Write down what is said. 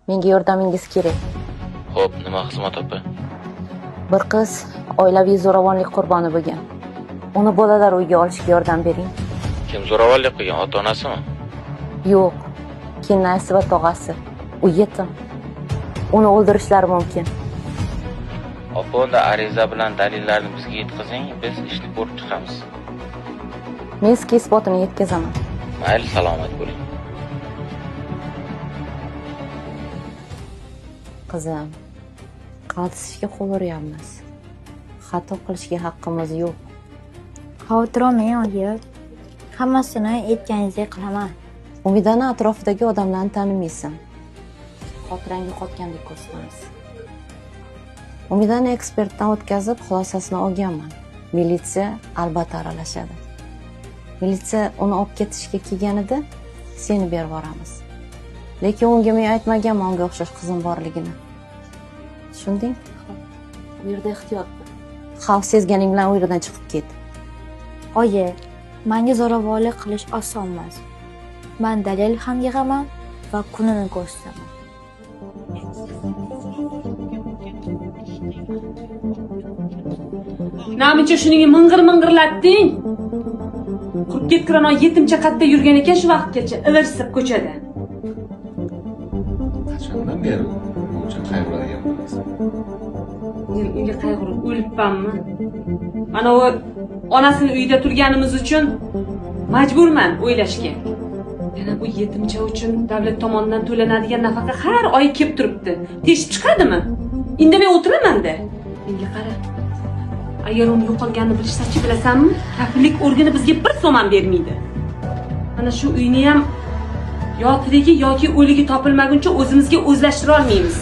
Menga yordamingiz kerak. Xo'p, nima xizmat opa? Bir qiz oilaviy zo'ravonlik qurboni bo'lgan. Uni bolalar uyiga olishga yordam bering. Kim zo'ravonlik qilgan, ota-onasimi? Yo'q, kennaysi va tog'asi. U yetim. Uni o'ldirishlari mumkin. Opa, unda ariza bilan dalillarni bizga yetkazing, biz ishni ko'rib chiqamiz. Men sizga isbotini yetkazaman. Mayli, salomat bo'ling. Qizim, qaltisishga qo'l uryapmiz. Xato qilishga haqqimiz yo'q. Xavotir olmang, oyi. Hammasini aytganingizdek qilaman. Umidani atrofidagi odamlarni tanimaysan. Xotirang yo'qotgandek ko'rsatamiz. Umidani ekspertdan o'tkazib, xulosasini olganman. Militsiya albatta aralashadi. Militsiya uni olib ketishga kelganida seni berib yuboramiz. Lekin unga men aytmaganman unga o'xshash qizim borligini. Tushunding? Bu yerda ehtiyot bo'l. Xavf sezganing bilan u yerdan chiqib ket. Oyi, menga zo'ravonlik qilish oson emas. Men dalil ham yig'aman va kunini ko'rsataman. Namuncha shuning ming'ir-ming'irlatding. Qurib ketgur ana yetimcha qatda yurgan ekan shu vaqtgacha ivirsib ko'chada. Qachondan beri buncha qayg'uradigan bo'lasiz? Men unga qayg'urib o'libmanmi? Mana u onasini uyida turganimiz uchun majburman o'ylashga. Yana bu yetimcha uchun davlat tomonidan to'lanadigan nafaqa har oy kelib turibdi. Teshib chiqadimi? Indamay o'tiraman-da. Menga qara. Agar uni yo'qolganini bilishsa-chi, bilasanmi? Kafillik organi bizga bir so'm ham bermaydi. Mana shu uyni ham yo tirigi yoki o'ligi topilmaguncha o'zimizga o'zlashtira olmaymiz.